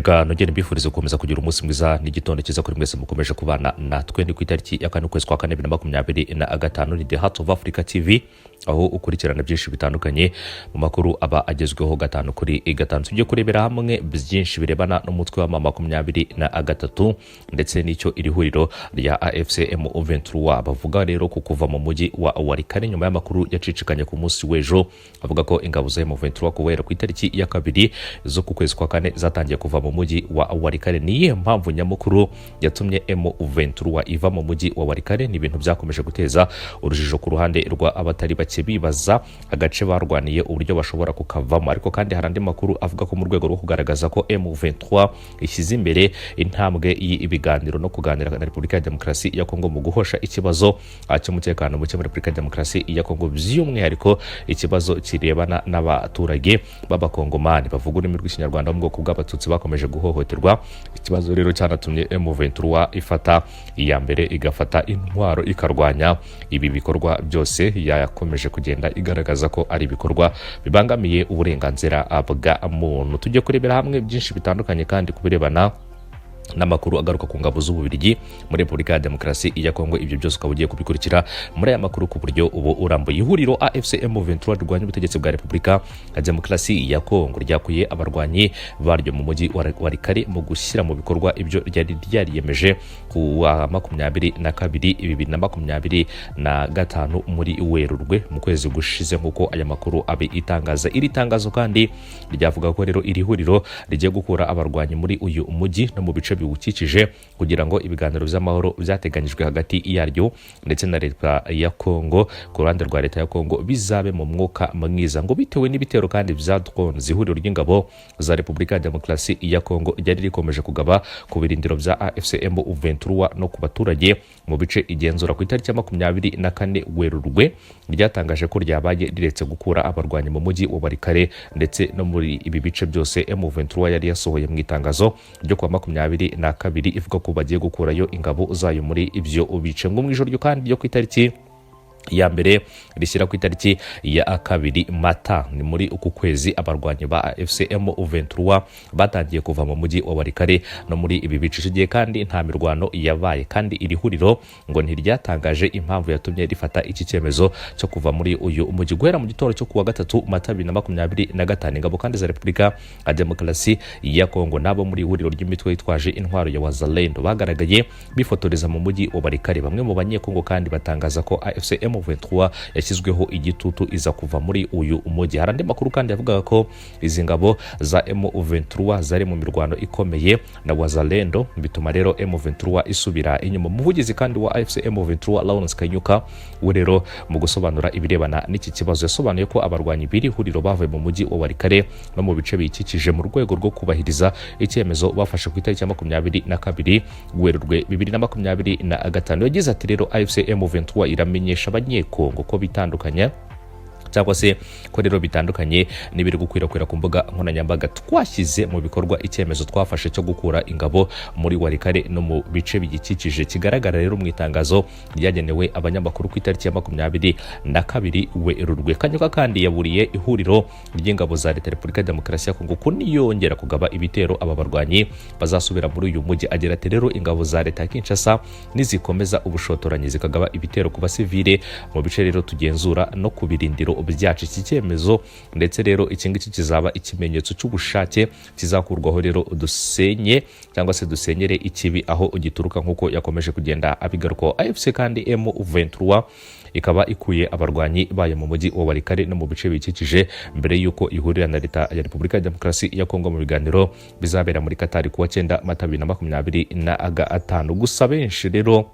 Reka nongere mbifurize gukomeza kugira umunsi mwiza n'igitondo cyiza kuri mwese mukomeje kubana natwe. Ni ku itariki ya 4 ukwezi kwa 4 2025. Ni The Heart of Africa TV, aho ukurikirana byinshi bitandukanye mu makuru aba agezweho gatanu kuri gatanu. Tujye kurebera hamwe byinshi birebana n'umutwe wa M23 ndetse n'icyo iri huriro rya AFC M23 bavuga rero ku kuva mu mujyi wa Walikale, nyuma y'amakuru yacicikanye ku munsi w'ejo avuga ko ingabo za M23 guhera ku itariki ya 2 zo ku kwezi kwa 4 zatangiye kuva mu mujyi wa Walikale. Ni iyihe mpamvu nyamukuru yatumye M23 iva mu mujyi wa Walikale? Ni ibintu byakomeje guteza urujijo ku ruhande rwa abatari bake, bibaza agace barwaniye uburyo bashobora kukavamo. Ariko kandi hari andi makuru avuga ko mu rwego rwo kugaragaza ko M23 ishyize imbere intambwe y'ibiganiro no kuganira na Repubulika ya Demokarasi ya Kongo mu guhosha ikibazo cy'umutekano muke muri Repubulika ya Demokarasi ya Kongo, by'umwihariko ikibazo kirebana n'abaturage b'Abakongomani bavuga ururimi rw'Ikinyarwanda bo mu bwoko bw'Abatutsi bakomeje guhohoterwa. Ikibazo rero cyanatumye M23 ifata iya mbere, igafata intwaro, ikarwanya ibi bikorwa byose yakomeje kugenda igaragaza ko ari ibikorwa bibangamiye uburenganzira bwa muntu. Tujye kurebera hamwe byinshi bitandukanye kandi ku birebana n'amakuru agaruka ku ngabo z'Ububirigi muri Repubulika ya Demokarasi ya Kongo. Ibyo byose ukaba ugiye kubikurikira muri aya makuru ku buryo ubu urambuye. Ihuriro AFC M23 rirwanya ubutegetsi bwa Repubulika ya Demokarasi ya Kongo ryakuye abarwanyi baryo mu mujyi wa Walikale mu gushyira mu bikorwa ibyo ryari ryariyemeje ku wa 22 2025 muri Werurwe, mu kwezi gushize, nk'uko aya makuru abe itangaza. Iri tangazo kandi ryavuga ko rero iri huriro rigiye gukura abarwanyi muri uyu mujyi no mu bice biwukikije kugira ngo ibiganiro by'amahoro byateganyijwe hagati yaryo ndetse na leta ya Kongo, ku ruhande rwa leta ya Kongo, bizabe mu mwuka mwiza. Ngo bitewe n'ibitero kandi bya drones ihuriro ry'ingabo za Repubulika ya Demokarasi ya Kongo ryari rikomeje kugaba ku birindiro bya AFC M23 no ku baturage mu bice igenzura, ku itariki ya 24 Werurwe ryatangaje ko ryabaye riretse gukura abarwanyi mu mujyi wa Walikale ndetse no muri ibi bice byose. M23 yari yasohoye mu itangazo ryo kuwa 22 ivuga ko bagiye gukurayo ingabo zayo muri ibyo bice. Ngo mu ijoro ryo kandi ryo ku itariki ya 1 rishyira ku itariki ya 2 Mata, ni muri uku kwezi, abarwanyi ba AFC M23 batangiye kuva mu mujyi wa Walikale no muri ibi bice. Icyo gihe kandi nta mirwano yabaye, kandi iri huriro ngo ntiryatangaje impamvu yatumye rifata iki cyemezo cyo kuva muri uyu mujyi. Guhera mu gitondo cyo kuwa 3 Mata 2025, ingabo kandi za Repubulika ya Demokarasi ya Kongo n'abo muri ihuriro ry'imitwe yitwaje intwaro ya Wazalendo bagaragaye bifotoreza mu mujyi wa Walikale. Bamwe mu Banyekongo kandi batangaza ko AFC M23 yashyizweho igitutu iza kuva muri uyu mujyi. Hari andi makuru kandi yavugaga ko izi ngabo za M23 zari mu mirwano ikomeye na Wazalendo, bituma rero M23 isubira inyuma. Umuvugizi kandi wa AFC M23, Lawrence Kanyuka, we rero mu gusobanura ibirebana n'iki kibazo yasobanuye ko abarwanyi b'iri huriro bavuye mu mujyi wa Walikale no mu bice biyikikije mu rwego rwo kubahiriza icyemezo bafashe ku itariki ya 22 Werurwe 2025. Yagize ati: "Rero AFC M23 iramenyesha Abanyekongo ko bitandukanya, cyangwa se ko rero bitandukanye n'ibiri gukwirakwira ku mbuga nkoranyambaga, twashyize mu bikorwa icyemezo twafashe cyo gukura ingabo muri Walikale no mu bice bigikikije, kigaragara rero mu itangazo ryagenewe abanyamakuru ku itariki ya 22 Werurwe." Kanyuka kandi yaburiye ihuriro ry'ingabo za leta Repubulika ya Demokarasi ya Kongo ko niyongera kugaba ibitero aba barwanyi bazasubira muri uyu mujyi. Agira ati: "Rero ingabo za leta ya Kinshasa nizikomeza ubushotoranyi, zikagaba ibitero ku basivile mu bice rero tugenzura no ku birindiro byacu, iki cyemezo ndetse rero iki ngiki kizaba ikimenyetso cy'ubushake kizakurwaho, rero dusenye cyangwa se dusenyere ikibi aho gituruka," nk'uko yakomeje kugenda abigarukaho. AFC kandi M23 ikaba ikuye abarwanyi bayo mu mujyi wa Walikale no mu bice bikikije mbere y'uko ihurira na leta ya Repubulika ya Demokarasi ya Kongo mu biganiro bizabera muri Katari kuwa 9 Mata 2025. Gusa benshi rero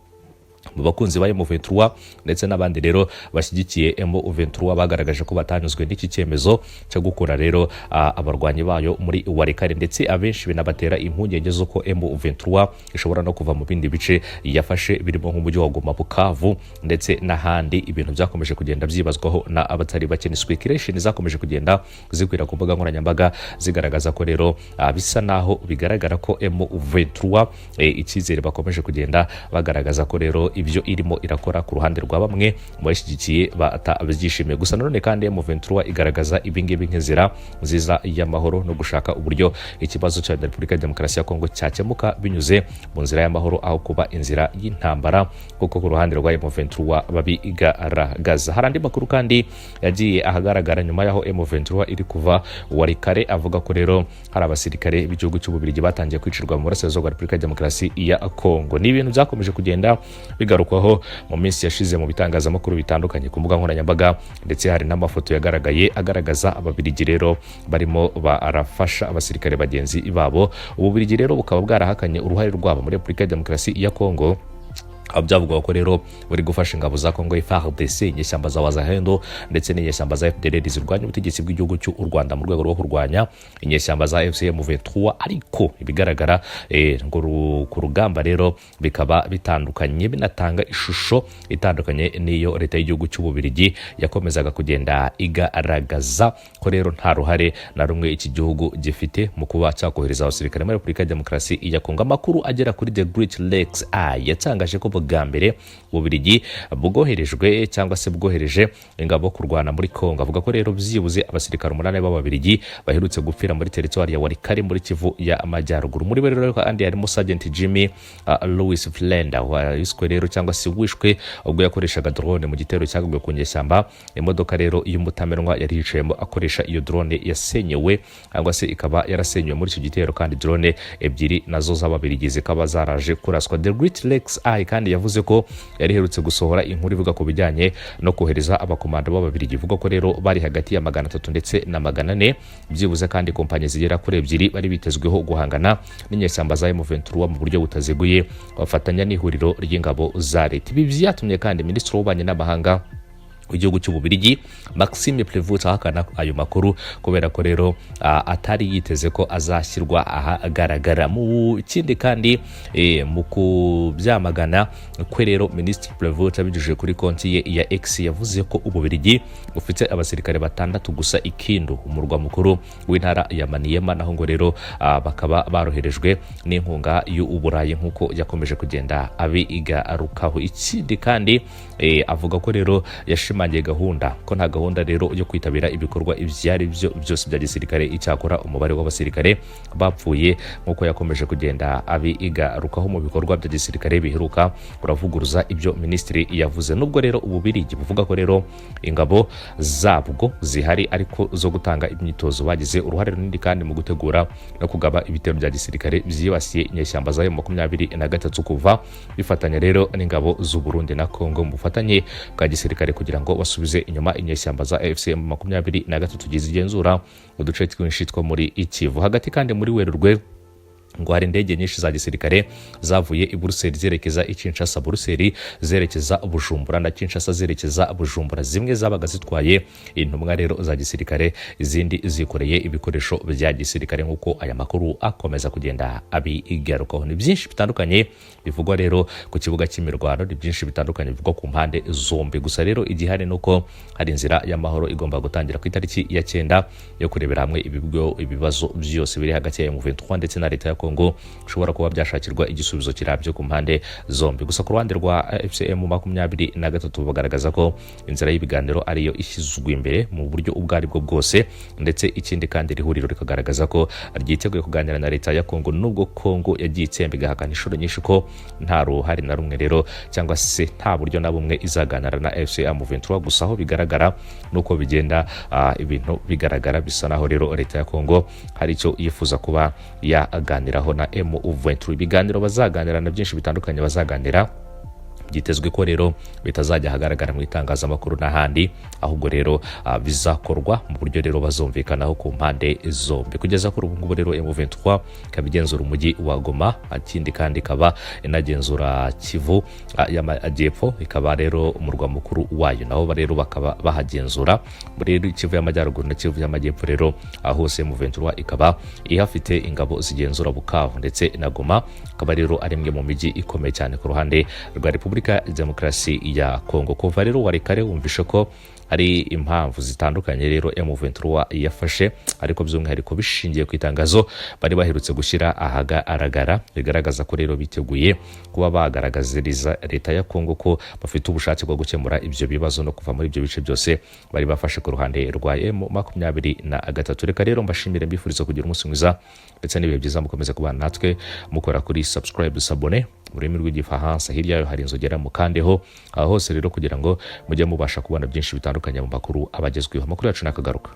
mu bakunzi ba M23 ndetse n'abandi rero bashyigikiye M23 bagaragaje ko batanyuzwe n'iki cyemezo cyo gukura rero abarwanyi bayo muri Walikale, ndetse abenshi binabatera impungenge z'uko M23 ishobora no kuva mu bindi bice yafashe birimo nk'umujyi wa Goma, Bukavu ndetse n'ahandi. Ibintu byakomeje kugenda byibazwaho na abatari bake. Ni speculation zakomeje kugenda zikwira ku mbuga nkoranyambaga zigaragaza ko rero bisa naho bigaragara ko M23 icyizere bakomeje kugenda bagaragaza ko rero ibyo irimo irakora ku ruhande rwa bamwe mu bayishyigikiye batabyishimiye. Gusa nanone kandi M23 igaragaza ibingibi nk'inzira nziza y'amahoro no gushaka uburyo ikibazo cya Repubulika ya Demokarasi ya Kongo cyakemuka binyuze mu nzira y'amahoro aho kuba inzira y'intambara, kuko ku ruhande rwa M23 babigaragaza. Hari andi makuru kandi yagiye ahagaragara nyuma y'aho M23 iri kuva Walikale, avuga ko rero hari abasirikare b'igihugu cy'Ububirigi batangiye kwicirwa mu burasirazuba bwa Repubulika ya Demokarasi ya Kongo. Ni ibintu byakomeje kugenda bigarukwaho mu minsi yashize mu bitangazamakuru bitandukanye, ku mbuga nkoranyambaga, ndetse hari n'amafoto yagaragaye agaragaza Ababirigi rero barimo barafasha abasirikare bagenzi babo. Ububirigi rero bukaba bwarahakanye uruhare rwabo muri Repubulika ya Demokarasi ya Kongo, aho byavugwaga ko rero buri gufasha ingabo za Kongo FARDC, inyeshyamba za Wazalendo ndetse n'inyeshyamba za FDLR zirwanya ubutegetsi bw'igihugu cy'u Rwanda mu rwego rwo kurwanya inyeshyamba za AFC M23. Ariko ibigaragara ngo ku rugamba rero bikaba bitandukanye, binatanga ishusho itandukanye n'iyo leta y'igihugu cy'Ububirigi yakomezaga kugenda igaragaza ko rero nta ruhare na rumwe iki gihugu gifite mu kuba cyakohereza abasirikare muri Repubulika ya Demokarasi ya Kongo. Amakuru agera kuri The Great Lakes Eye yatangaje ko bwa mbere Ububirigi bwoherejwe cyangwa se bwohereje ingabo kurwana muri Kongo. Avuga ko rero byibuze abasirikare 8 b'Ababirigi baherutse gupfira muri teritwari ya Walikale muri Kivu ya Amajyaruguru. Muri bo rero kandi harimo Sergeant Jimmy Louis Flender, wiswe rero cyangwa se wishwe ubwo yakoreshaga drone mu gitero cyagabwe ku nyeshyamba. Imodoka rero y'umutamenwa yari yicayemo akoresha iyo drone yasenyewe cyangwa se ikaba yarasenyewe muri icyo gitero, kandi drone ebyiri nazo z'Ababirigi zikaba zaraje kuraswa. The Great Lakes Eye kandi yavuze ko yari iherutse gusohora inkuru ivuga ku bijyanye no kohereza abakomando b'Ababirigi, ivuga ko rero bari hagati ya 300 ndetse na 400 byibuze, kandi kompanyi zigera kuri ebyiri bari bitezweho guhangana n'inyeshyamba za M23 mu buryo butaziguye, bafatanya n'ihuriro ry'ingabo za leta. Ibi byatumye kandi Minisitiri w'Ububanyi n'Amahanga w'igihugu cy'Ububirigi Maxime Prevot ahakana ayo makuru, kubera ko rero atari yiteze ko azashyirwa ahagaragara. Mu kindi kandi mu kubyamagana kwe rero, Minisitiri Prevot abinyujije kuri konti ye ya X yavuze ko Ububirigi bufite abasirikare batandatu gusa i Kindu, umurwa mukuru w'intara ya Maniema, naho ngo rero bakaba baroherejwe n'inkunga y'Uburayi, nk'uko yakomeje kugenda abigarukaho. Ikindi kandi avuga ko rero yashimangiye gahunda ko nta gahunda rero yo kwitabira ibikorwa ibyo ari byo byose bya gisirikare. Icyakora umubare w'abasirikare bapfuye, nk'uko yakomeje kugenda abigarukaho, mu bikorwa bya gisirikare biheruka uravuguruza ibyo minisitiri yavuze. Nubwo rero Ububirigi buvuga ko rero ingabo zabwo zihari ariko zo gutanga imyitozo, bagize uruhare runini kandi mu gutegura no kugaba ibitero bya gisirikare byibasiye inyeshyamba za M23 kuva bifatanya rero n'ingabo z'u Burundi na Congo mu bufatanye bwa gisirikare kugira ngo basubize inyuma inyeshyamba za AFC M23 zigenzura uduce twinshi two muri Kivu hagati. Kandi muri Werurwe ngo hari indege nyinshi za gisirikare zavuye i Buruseli zerekeza i Kinshasa, Buruseli zerekeza Bujumbura na Kinshasa zerekeza Bujumbura. Zimwe zabaga zitwaye intumwa rero za gisirikare, izindi zikoreye ibikoresho bya gisirikare, nk'uko aya makuru akomeza kugenda abigarukaho. Ni byinshi bitandukanye bivugwa rero ku kibuga cy'imirwano, ni byinshi bitandukanye bivugwa ku mpande zombi. Gusa rero igihari ni uko hari inzira y'amahoro igomba gutangira ku itariki ya 9 yo kurebera hamwe ibibazo byose biri hagati ya M23 ndetse na leta ya Kongo, bishobora kuba byashakirwa igisubizo kirambye ku mpande zombi. Gusa ku ruhande rwa AFC M23 bagaragaza ko inzira y'ibiganiro ariyo ishyizwe imbere mu buryo ubwo ari bwo bwose, ndetse ikindi kandi iri huriro rikagaragaza ko ryiteguye kuganira na leta ya Kongo, nubwo Kongo yagiye itsemba igahakana inshuro nyinshi ko nta ruhare na rumwe rero cyangwa se nta buryo na bumwe izaganira na AFC M23. Gusa aho bigaragara nuko bigenda ibintu bigaragara bisa naho rero leta ya Kongo hari icyo yifuza kuba yaganiraho na M23. Ibiganiro bazaganira na byinshi bitandukanye bazaganira, byitezwe ko rero bitazajya ahagaragara mu itangazamakuru n'ahandi, ahubwo rero bizakorwa mu buryo rero bazumvikanaho ku mpande zombi. Kugeza kuri ubu ngubu rero M23 ikaba igenzura umujyi wa Goma, ikindi kandi ikaba inagenzura Kivu y'Amajyepfo, ikaba rero umurwa mukuru wayo naho rero bakaba bahagenzura. Muri Kivu y'Amajyaruguru na Kivu y'Amajyepfo rero aho hose M23 ikaba ihafite ingabo zigenzura Bukavu ndetse na Goma, akaba rero ari imwe mu mijyi ikomeye cyane ku ruhande rwa Repubulika Repubulika ya Demokarasi ya Kongo. Kuva rero Walikale, wumvishe ko hari impamvu zitandukanye rero M23 yafashe, ariko by'umwihariko bishingiye ku itangazo bari baherutse gushyira ahagaragara, bigaragaza ko rero biteguye kuba bagaragaziriza leta ya Kongo ko bafite ubushake bwo gukemura ibyo bibazo no kuva muri ibyo bice byose bari bafashe ku ruhande rwa M23. Reka rero mbashimire, mbifuriza kugira umunsi mwiza ndetse n'ibihe byiza. Mukomeze kubana natwe mukora kuri subscribe, s'abonner mu rurimi rw'Igifaransa. Hirya yayo hari inzogera, mukandeho aho hose rero kugira ngo mujye mubasha kubona byinshi bitandukanye mu makuru abagezweho. Amakuru yacu nakagaruka.